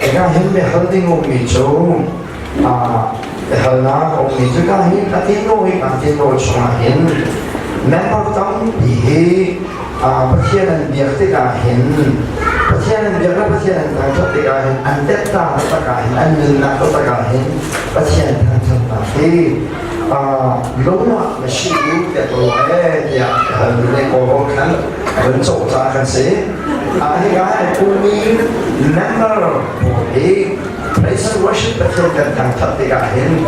Hika hin biahal ding ummi cu biahalnak a ummi cu ka hin a tinvo hi kan tinvo chungah hin member tampi hi Pathian an biak tikah hin, Pathian an biak le Pathian an thangṭhat tikah hin, an tetta taktak ah hin, an nunnak taktak ah hin Pathian thangṭhatnak hi lungah na si u tiah ka ruah ee tiah hal le kawlrawl khan vun cawh caah kan si. Hika ai pummi member pawl hi praise and worship Pathian kan thangṭhat tikah hin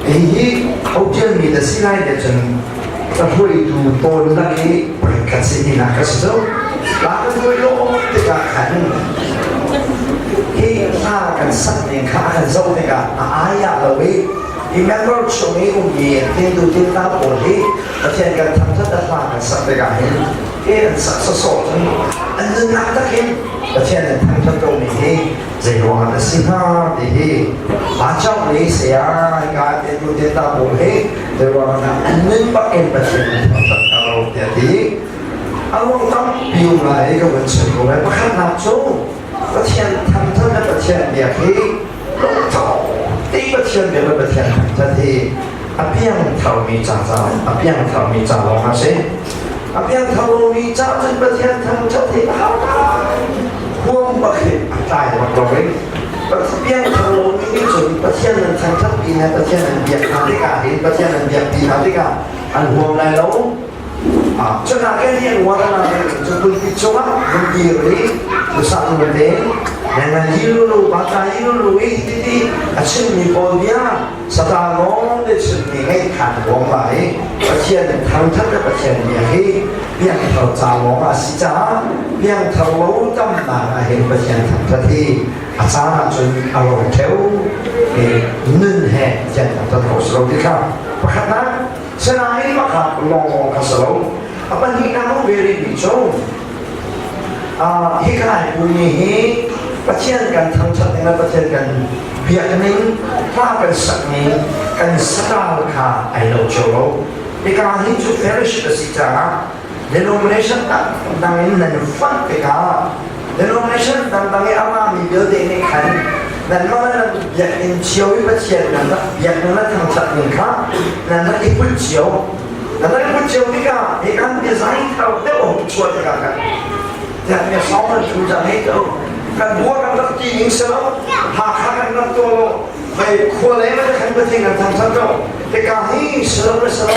hihi hotel mi na si lai tiah cun ka hruaitu tawn lak i pakhat si tinak ka si cu. Hla kan hruai lawm tikah khan hi hla kan sak ning kha a kan zoh tikah a ai ah lo i hi member chung i ummi tintu tinta pawl hi Pathian kan thangṭhat a hla kan sak tikah hin hi an sak sawsawh cun an nunnak takin Pathian an thangṭhat komi hi zei ruangah dah si hnga ti hi Vancung i saya hika tintu tinta pawl hi zei ruangah dah an nun bak in Pathian an thangṭhat hnga lo tiah ti. A ruang tampi um lai ka vun chim ko lai. Pakhatnak cu Pathian thangṭhat le Pathian biak hi lungtho te Pathian biak le Pathian thangṭhat hi a piangtharmi ca ca a piangtharmi ca lawng a si. A piangthar lomi ca cun Pathian thangṭhat hi a har ngai. Huam bak hi a tlai bak lo i piangthar lomi nih cun Pathian an thangṭhat pi le Pathian an biak hna tikah hin, Pathian an biak pi hna tikah an huam lai lo. Cunak ke nih an uar na cu pulpit cungah vun dir i usak nu te nan yilu bata yilu i titi a chimmi pawl bia sata lawng te chimmi ngeih khan huam lai. Pathian thangthat le Pathian bia hi piangthar ca lawng a si caah piangthar lo tamnak ah hin Pathian thangthat hi a caan ahcun a ro theo nun he Pathian thangthat ko si lo ti kha pakhatnak. Sinain pakhat lawnglawng kha si lo. A pahnihnak um ve rihmi cu hika ai pumi hi Pathian kan thangṭhat ning le Pathian kan biak ning, hla kan sak ning, kan satal kha ai lo cio lo. Hika hi cu fellowship a si caah denomination dang in nan fanh tikah denomination dangdang i a rami vialte nih khan nanmah le nan biakinn cio i Pathian nan rak biak nan rak thangṭhat ning kha nan rak i put cio. Nan rak i put cio tikah hi kan design thar deuh a hung chuah tikah khan tiah mi song an thu cang hei ko. Kan bua kan rak ti ning si lo, Hakha kan rak tuah lo, vei khua leng le khan Pathian kan thangṭhat ko. Hika hi si lo le si lo,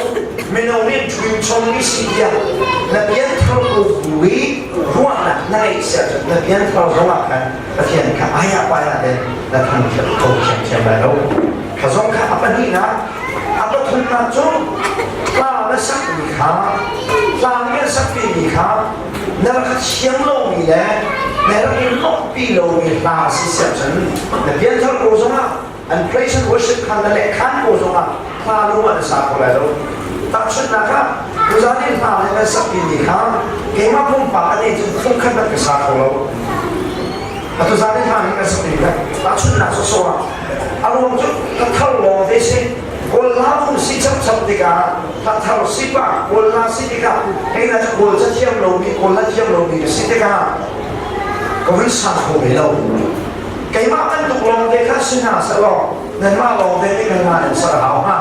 mino nih ṭhuin chom mi si tiah na pianthar ko bu i ruahnak na ngeih si ahcun na pianthar zongah khan Pathian kha aiah paiah le na thangṭhat kho ṭhiamṭhiam lai lo. Kha zong kha a pahnihnak, a pathumnak cu hla na sakmi kha, hla nih an sakpimi kha na rak thiam lomi le na rak i lawmhpi lomi hla a si si ahcun na pianthar ko zongah an praise and worship kha na leh khan ko zongah hla lung ah na sa kho lai lo. Tahchunhnak ah, tuzan in hla le kan sakpimi kha keimah pumpak a nih cun phungkhat hmanh ka sa kho lo. Atu zan in hla nih kan sakpimi kha tahchunhnak sawsawh ah a ruang cu ka thar lawng te si. Kawl hla um si chapchap tikah hla thar si pah Kawl hla si tikah hei na cu Kawl ca thiam lomi, Kawl hla thiam lomi ka si tikah ka hun sa kho ve lo. Keimah bantuk lawng te kha si hna sehlaw nanmah lawng te nih kan hna nan ser hau hnga.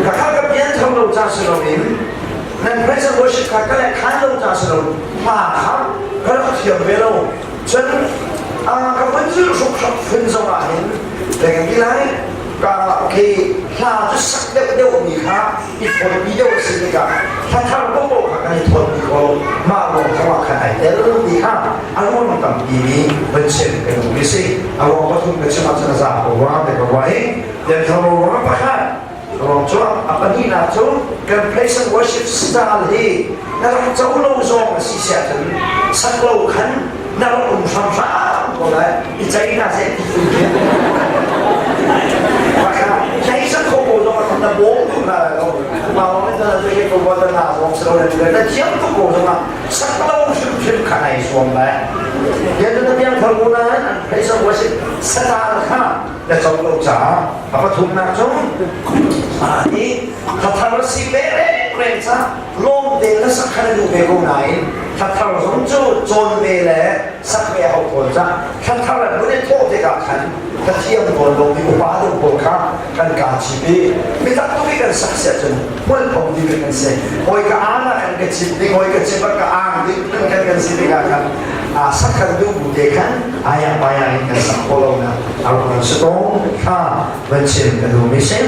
Khakha ka pian thar lo ca si loin nan praise and worship kha ka le khan lo ca si lo hla kha ka rak thiam ve lo. Cun ka vun zulh hrukhrap phun zong ah hin zei kan ti lai, ka khi hla cu sak deuh deuh mi kha i thawtpi deuh a si tikah hla thar popoh kha kan i thawtpi ko. Mah ruang zong ah khan ai tel ti kha a ruang tampi mi van chim ka duh mi si. A ruang pathum ka chim ahcun a za ko rua te ka ruah i pianthar ruang pakhat ruang cu a pahnihnak cu kan praise and worship style hi na rak co lo zong a si siah cun sak lo khan na rak um hramhram ko lai i cei hna seh ti tu khi hlei sak kho ko zong na bawm tu hna lai lo ma lawng in na ke ko wa na zong si lo le na thiam tuk ko zong ah sak lo hrimhrim kha nai zuam lai yan na piang thar mu na an praise and worship satal kha na co lo caah a pathumnak cu hi thathar si pe re. reng ca lawm te na sak khan a duh ve ko nain thla zong cu cawn ve le sak ve a hau tawn ca thla thar an vun i thawh tikah khan Pathian tawn lo mi upa deuh pawl kha kan kaa chip i biatak tuk i kan sak si ahcun hmualpho ding kan si. Hawi ka aan ah kan ka chip ding, hawi ka chip ah ka ang ding kan kan si tikah khan sak kan duh bu te khan ayang bayang in kan sak khawh lo na a ruang si ko kha van chim ka duh mi si.